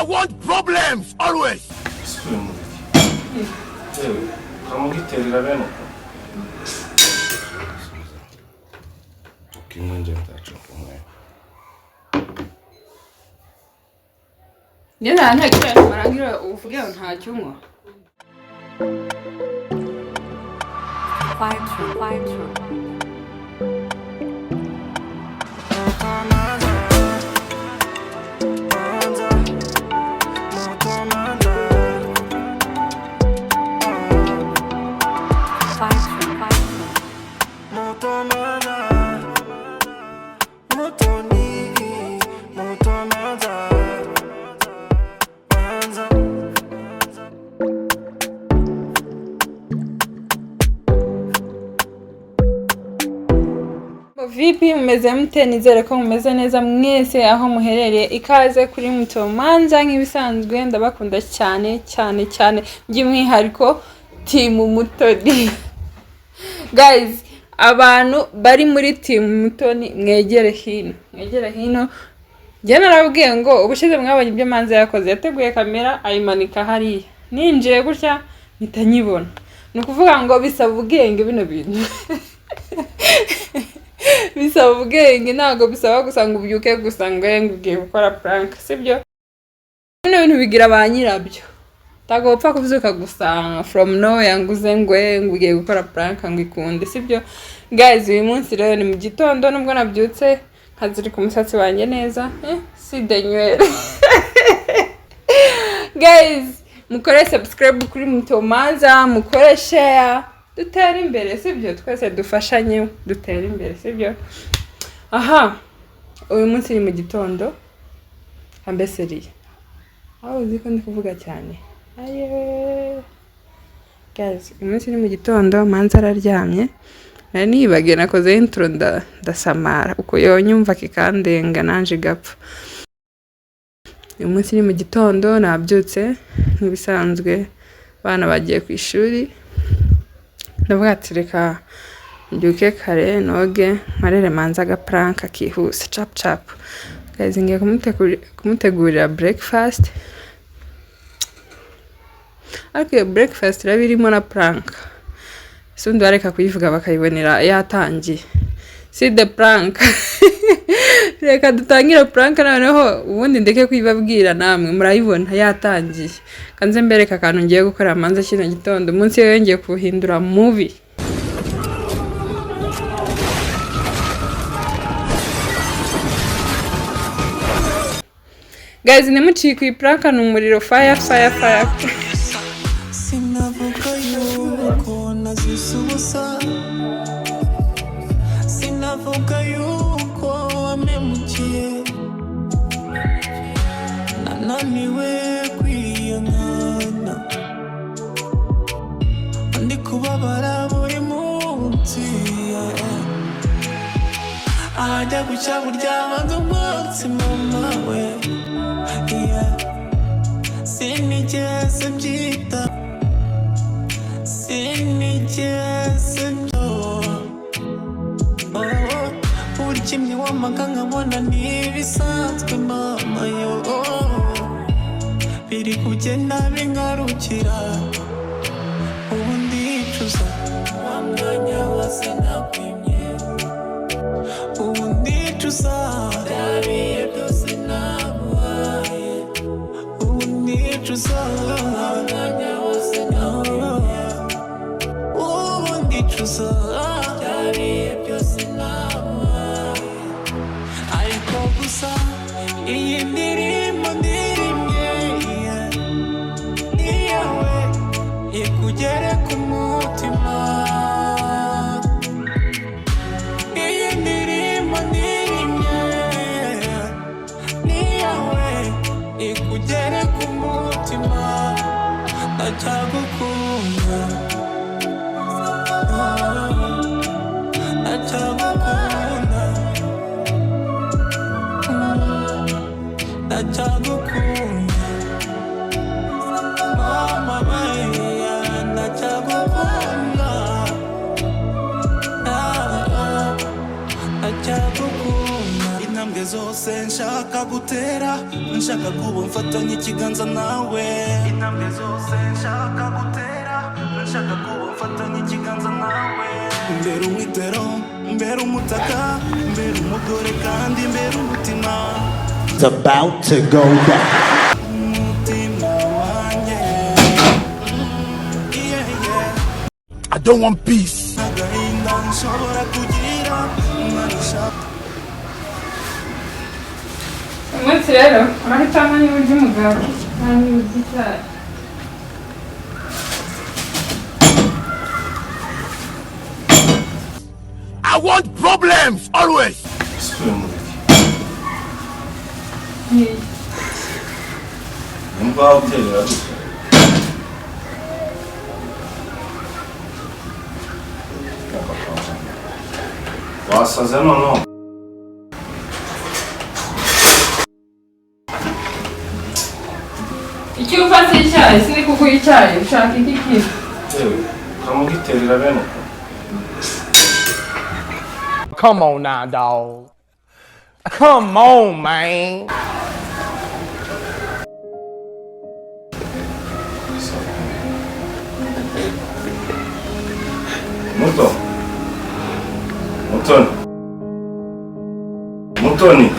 want problems always. Isukure mu biki yewe ukamugiterera bene uko ukinywa njye ntacupa umwe. Njye nta ntacyo marangira uvuge ngo ntacyo unywa. 5 2 5 2. 5 2 5 2. Vipi, mumeze mute? Nizere ko mumeze neza mwese aho muherereye. Ikaze kuri Mutomanza nk'ibisanzwe, ndabakunda cyane cyane cyane, by'umwihariko team Mutoni. Guys, abantu bari muri team Mutoni mwegere hino, mwegere hino. Njye narabwiye ngo ubushize mwabonye ibyo Manza yakoze, yateguye kamera ayimanika hariya, ninjiye gutya mpita nyibona. Ni ukuvuga ngo bisaba ubwenge bino bintu, bisaba ubwenge, ntabwo bisaba gusa ngo ubyuke gusa ngo ngo ugiye gukora prank, sibyo? Bino bintu bigira ba nyirabyo, ntabwo wapfa kubyuka gusa from nowhere ngo uze ngo ngo ugiye gukora prank ngo ikunde, sibyo? Guys, uyu munsi rero ni mu gitondo, nubwo nabyutse nkazirika umusatsi wanjye neza, si denywere. Guys, mukore subscribe kuri Mutomanza, mukore share, dutere imbere, sibyo? Twese dufashanye dutere imbere, sibyo? Aha, uyu munsi ni mu gitondo ambeseriye aho uzi ko ndi kuvuga cyane. Aye guys, uyu munsi ni mu gitondo, Manza araryamye, nari nibagiwe nakoze intro ndasamara uko yonyumva kikandenga nanje gapfa. Uyu munsi ni mu gitondo, nabyutse nk'ibisanzwe, abana bagiye ku ishuri, ndavuga ati reka mbyuke kare noge nkorere Manza agaprank kihuse cap cap. Guys, ngiye kumutegurira breakfast, ariko iyo breakfast iraba irimo na prank, si undi bareka kuyivuga bakayibonera yatangiye. Si the prank, reka dutangire prank noneho ubundi ndeke kuyibabwira, namwe murayibona yatangiye. Kanze mbereka akantu ngiye gukora Manza kino gitondo, umunsi we yongeye kuwuhindura mubi. Guys, ntimucike iyi prank, ni umuriro, fire fire fire. Sinavuga yuko nazize ubusa, sinavuga yuko wampemukiye, nananiwe kwiyangana, ndi kubabara buri munsi, yeah. Ahajya gucya buryama umunsi mama we, yeah. Sinigeze mbyita, sinigeze byo, oh, buri kimwe wamaga nkabona ntibisanzwe mama yo, biri kugenda bingarukira, ubu ndicuza wa mwanya wose nakwimye, ubu ndicuza byabiye byose naguhaye, ubu ndicuza wa mwanya wose nakwimye, ubu ndicuza byabiye byose naguhaye. Ariko gusa iyi ndirimbo ndirimbye iyawe ikugere ku mutima, iyi ndirimbo ndirimbye niyawe ikugere ku mutima, ndacyagukunda, ndacyagukunda, ndacyagukunda mama we, ndacyagukunda, ndacyagukunda. Intambwe zose nshaka gutera, nshaka kuba mfatanye ikiganza nawe. Intambwe zose nshaka gutera, nshaka kuba mfatanye ikiganza nawe. Mbere umwitero, mbere umutaka, mbere umugore kandi mbere umutima. It's about to go down. Umutima wanjye. Yeah. I don't want peace. Agahinda nshobora kugira umwana ushaka. Umunsi rero urahitamo niba urya umugati cyangwa niba urya icyayi. I want problems always. Isukuye mu biki? Nkiyi. Nimba uterera gutya. Wasaze noneho. Icyo ufata icyayi sindi kuguha icyayi, ushaka iki kintu? Yewe, ukamugiterera bene uko. Come on now, dog. Come on, man. Muto. Mutoni. Mutoni.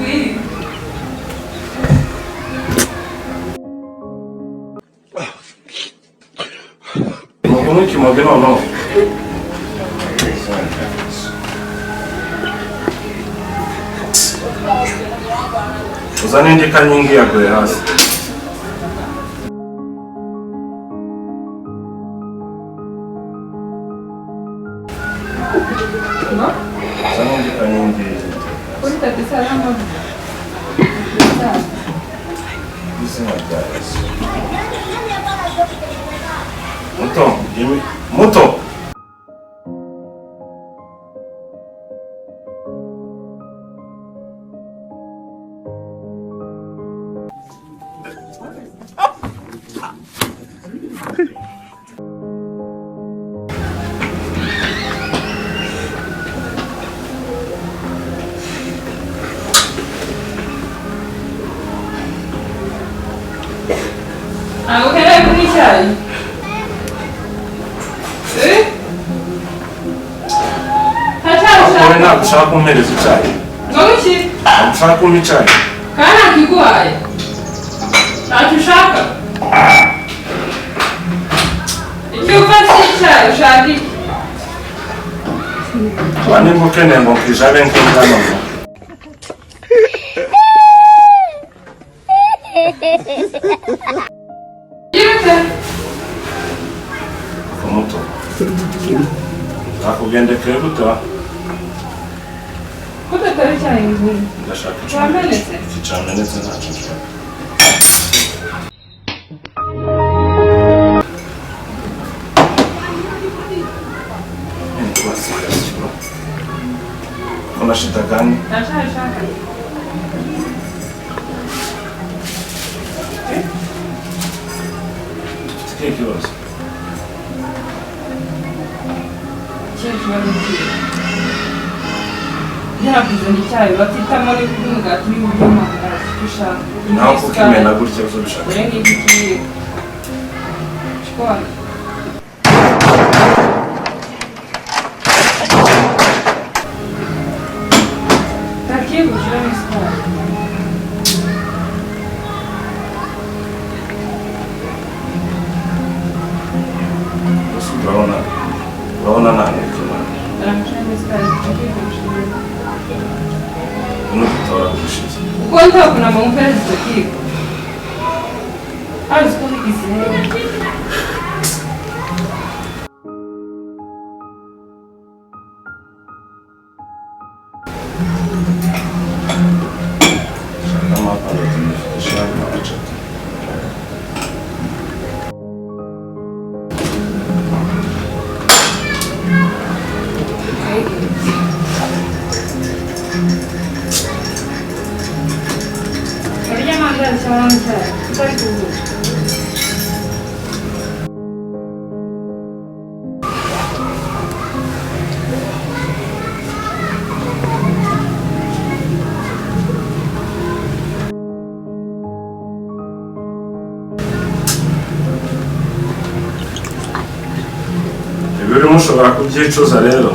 Oui. Mugume ikimoge noneho. Uzane indi kanyingi yaguye hasi. No? Uzane indi kanyingi. Kuri tapisa y'amavuta. Izina rya Yesu. Muto, Jimmy. Muto. Ntabwo ukeneye kunywa icyayi? Eh? Nta cyayi Wowe ushaka? ntabwo ushaka kumpereza icyayi. Ngo iki? Ntabwo ushaka kumpa icyayi. Kandi ntakiguhaye. Ntacyo ushaka? Icyo ufata icyayi ushaka iki? Ba nimba ukeneye ngo nkwijabe nk'inda noneho. Yirute. Muto. Nakugendekeye gute wa? Ko udatera icyayi ngumye? Ndashaka Cyamenetse? Iki cyamenetse ntacyo nshaka. Nilikuwa serious, bro. Kuna shida gani? Nta cyayi ushaka? Sikia ikibazo. Ikihe kibazo kihe? Yarakuzana icyayi batitamo niba urya umugati niba urya amandazi icyo ushaka. Nawe kukimena gutya uzobishaka. Dore ngiki ikiyiko. Shikwana. Takiyiko ushyiramo isukari. Gusa urabona nta n'ikimana. Aramushyiramo isukari, takiyiko ushyiramo. Nudutora ubushize. Kuko ntabwo namumuhereza icyo kiyiko. Azi ko bigize. Kama hapa ndo tumefikisha acha tu. Urya amandazi cyangwa icyayi? Utari kuvuga. Kubyicuza rero.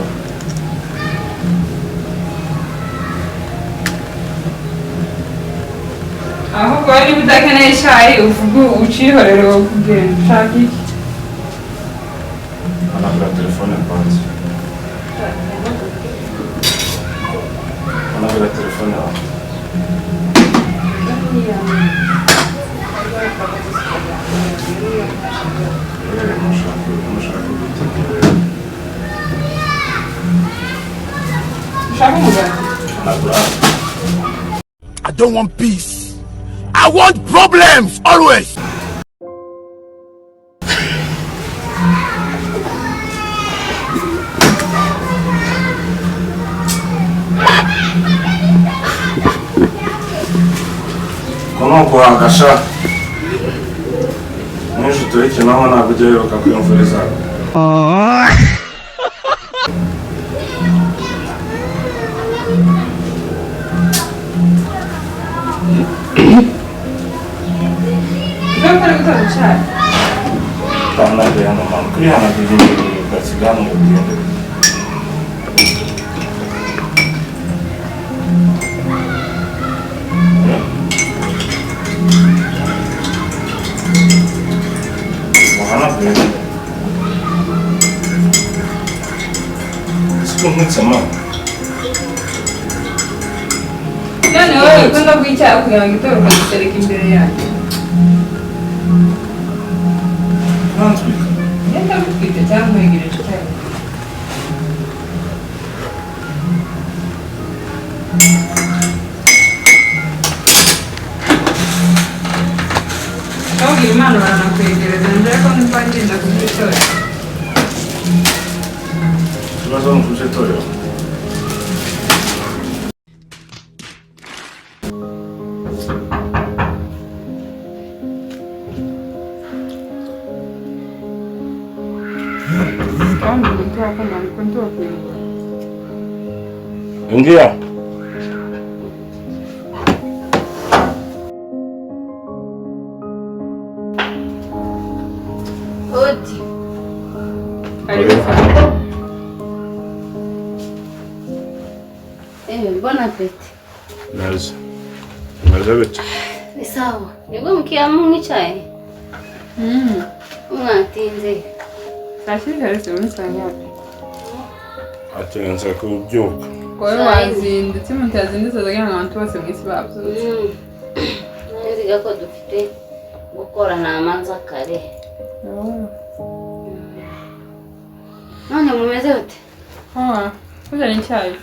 Ahubwo niba udakeneye icyayi uvuge ucihorere wo kugenda ushaka iki? Anagura telefone kwanza. Anagura telefone wawe. Mushaka gutegura. Ushaka umugati? Anagura. I don't want peace. I want problems always. Kono kuhagasha. Mwinshi turikinaho ntabwo ujya wibuka ko imvura izagwa. Ushaka utari gutoza icyayi? Utanaguye hano mama. Kurihanagura ibintu ugasiga hano ngo bigende. Uhanaguye. Siko nkutse mama. None wowe ukunda bw'icyayi kugira ngo itore ukagitereka imbere yanjye. Urantwika. Ngenda gutwite cyangwa nkwegereje icyayi. Babwira Imana baranakwegereza nje ko nkuko ngenda kubyitora. Ikibazo ni ukubyitorera. Kandi umuntu wakunda niko ndokuyobora. Ingia. Odi. Karibu sana. Bon appétit. Neza. Meze bite? Ni sawa. Nibwo mukiyamo mwicaye? Mwatinze. Saa sita kare se muri saa ngapi? Atinze kubyuka. Wowe wazindutse, umuntu yazindutse azagira ngo abantu bose mu isi babyutse. Nziga ko dufite gukora namanza kare. None mumeze ute? Kuzana icyayi.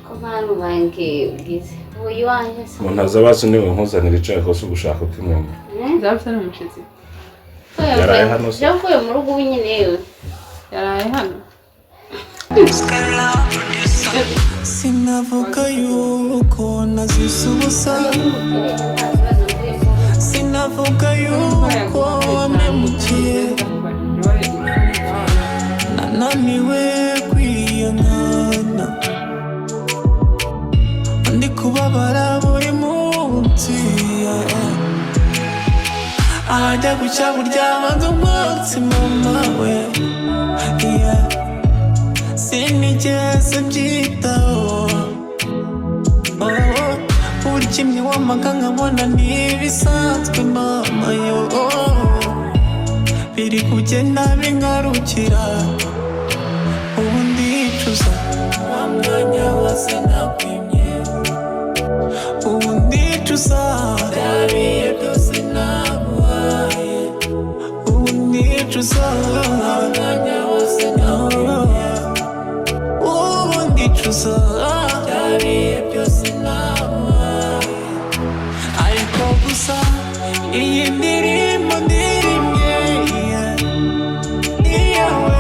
Ko mpano banki ubwize. Uyu wanjye se. Umuntu aza bazi niwe nkuzanira icyayi ko si ugushaka uko Zapfa n'umushitsi. Yaraye hano se. Yavuye mu rugo nyine yewe. Yaraye hano. Sinavuga yuko nazize ubusa. Sinavuga yuko wampemukiye. Nananiwe kwiyangana. Ndi kubabara buri munsi. Ajya gucya buryama umunsi mama we. Sinigeze mbyitaho. Buri kimwe wamaga nkabona ntibisanzwe mama yo. Biri kugenda bingarukira. Ubu ndicuza. Wa mwanya wose nakwimye. Ubu ndicuza. Byabiye byose naguhaye. Ubu ndicuza. Wa mwanya wose nakwimye. Ubu ndicuza. Byabiye byose naguhaye. Ariko gusa iyi ndirimbo ndirimye iyawe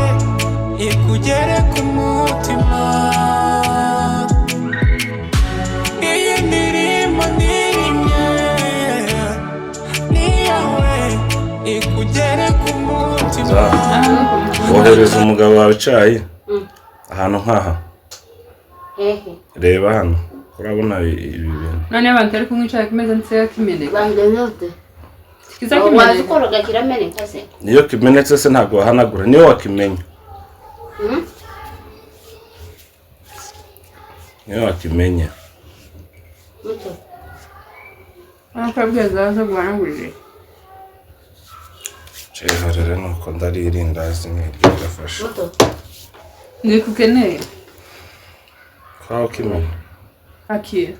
ikugere ku mutima. Iyi ndirimbo ndirimye iyawe ikugere ku mutima. Wohereza umugabo wawe icyayi ahantu nk'aha. Hehe. Reba hano. Urabona ibi bintu. None abantu bari kunywa icyayi ku meza ndetse kimeneka. Bangenze ute? Kiza Waza kimeneka. ukoroga kirameneka se? Niyo kimenetse se ntabwo wahanagura, niyo wakimenya. Niyo wakimenya. Muto. Akabwiza zaza guhanagurije. Ceha rero nuko ndaririndazi niryo birafasha. Muto. Nikukeneye. Kwa ukimenya. Akira.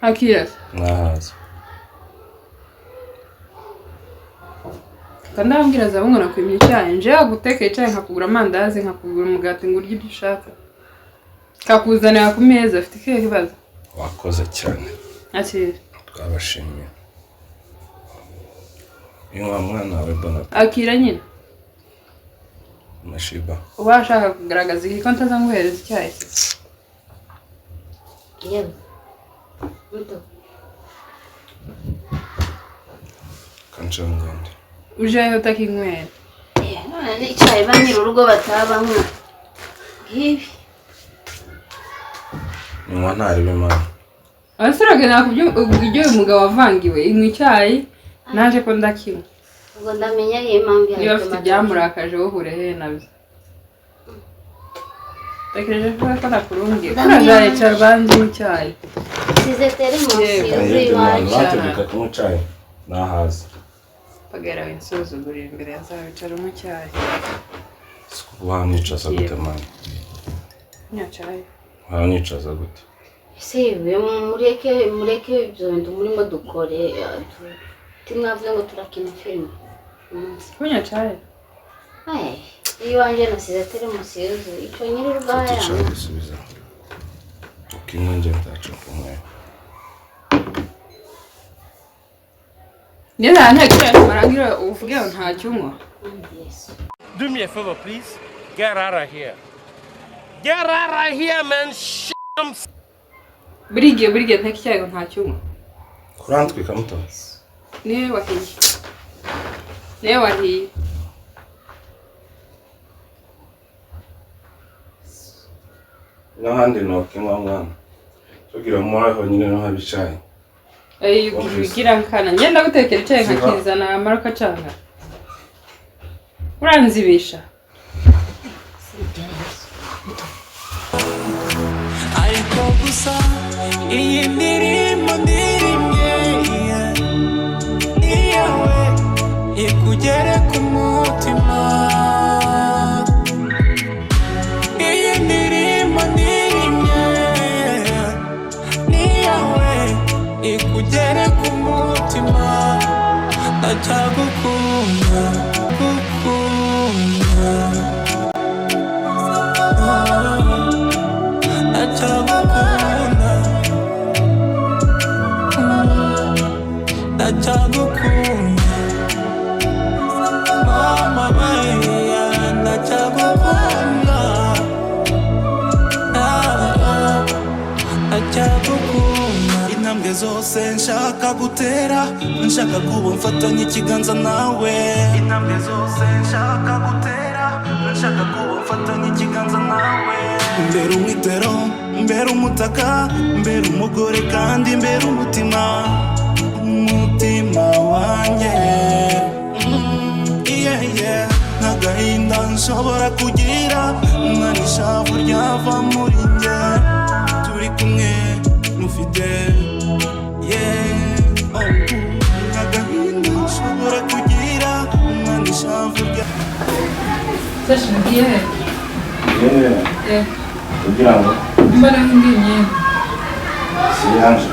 Akira. Nahaza. Kandi arambwira za ngo nakwimye icyayi, nje guteka icyayi nkakugura amandazi, nkakugura umugati ngo urye ibyo ushaka. Kakuzanira ku meza, afite ikihe kibazo? Wakoze cyane. Akira. Twabashimiye. Inwa mwana wawe bona. Akira nyine. Mashiba. Uba ashaka kugaragaza iki ko ntaza nguhereza icyayi se? Yewe. Muto. Kanca ngende. Ujayo utakinywera. None icyayi ba nyir'urugo batabanywa. Ngibi. Nywa ntarebe imana. Abasore kubyo ibyo uyu mugabo wavangiwe inywa icyayi naje ko ndakinywa. Ubwo ndamenya iyi mpamvu Niba afite ibyamurakaje wohure he nabyo. Tekereje ko nakurungiye. Kurazayicara banze icyayi. Size teremusi yuzuye iwacu. Bategeka kunywa icyayi. Nahaza. Pagera winsuzugurira imbere yazabicara unywa icyayi. Wanyicaza gute mama? Nyacaye. Wanyicaza gute? Ese mureke ibyo bintu murimo dukore. Timwavuze ngo turakina filime. Kunywa cyayi. Ay, iwanjye nasize teremusi yuzuye. Icyo nyir'urugo Fata icyayi gusubiza. Ukinywa njye ntaco kunywa. Ngeza nta marangira uvuge ngo ntacyo unywa. Do me a favor, please. Get out of here. Get out of here, man. Shit. Buri gihe nteka icyayi ngo ntacyo unywa. Kurantwika muto. Niwe wahiye. Niwe wahiye. N'ahandi nokinywa mwana. Tugira muri aho nyine no haba icyayi. Ugira nkana ngenda gutekera icyayi nkakizana amara ukacanga. Uranzibisha. Ariko gusa iyi ndirimbo ndirimye iyawe ikugere ku mutima. Iyi ndirimbo ndirimye iyawe ikugere ku mutima. Ndacyagukunda gukunda. Ndacyagukunda. Ndacyagukunda. Mama Maria, ndacyagukunda. Ndacyagukunda. Intambwe zose nshaka gutera, nshaka kuba mfatanye ikiganza nawe. Intambwe zose nshaka gutera, nshaka kuba mfatanye ikiganza nawe. Mbere umwitero, mbere umutaka, mbere umugore kandi mbere umutima. Umutima wanjye. Yeah, yeah. N'agahinda nshobora kugira, umwana ishavu ryava muri njye. Turi kumwe mufite, yeah. Oh, n'agahinda nshobora kugira, umwana ishavu rya. Sasha ugiye he? Yeah. Kugira ngo Mbona nk'indi myenda. si yanje.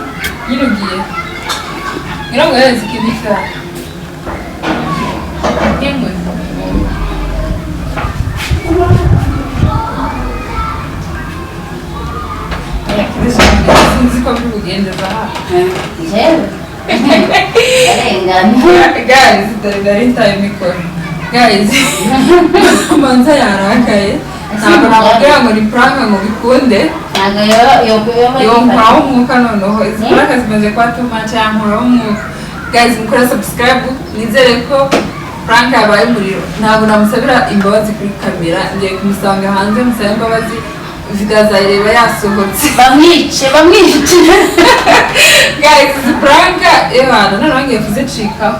Nyine ugiye. Ngira ngo yeze ikindi cyayi. Kimwe. Sinzi ko biri bugende zaha. Jewe. Arengana. Guys, dore nari ntaye mikoro. Guys, Manza yarakaye. Ntabwo nakubwira ngo ni prank ngo bikunde. Ntabwo yoba Yonkuraho umwuka noneho. Izi prank zimaze kuba too much, yankuraho umwuka. Guys, mukore subscribe, nizere ko prank yabaye umuriro. Ntabwo namusabira imbabazi kuri kamera, ngiye kumusanga hanze musabe imbabazi. Video azayireba yasohotse. Bamwice, bamwice. Guys, izi prank, ebana, noneho ngiye kuzicikaho.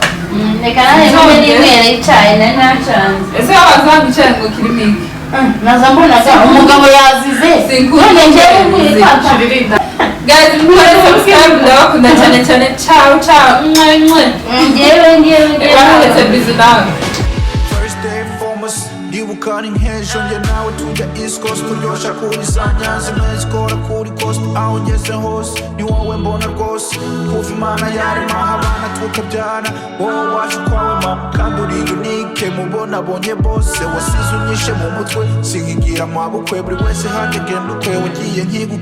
Reka nanjye mbe ninywera icyayi, nari nacanze. Ese wabanza wamwicaye ngo kirimo iki? Naza mbonaga umugabo yazize. Sinkunda. None njyewe nkwiye kwaka. Guys, mukore subscribe, ndabakunda cyane cyane. Ciao ciao, mwe mwe. Njyewe, njyewe, njyewe. Baheretse bizu nawe. First day foremost, ndibuka ni nk'ejo, njye nawe tujya East Coast, turyosha kuri za nyanza, imwe zikora kuri coast. Aho ngeze hose ni wowe mbona rwose, kuva Imana yarema abana tukabyara, wowe waje ukwawe ma, kandi uri unique mubona abonye bose. Wasize unyishe mu mutwe, sinkigira amabukwe, buri wese hake genda ukwe, wagiye nkiguke.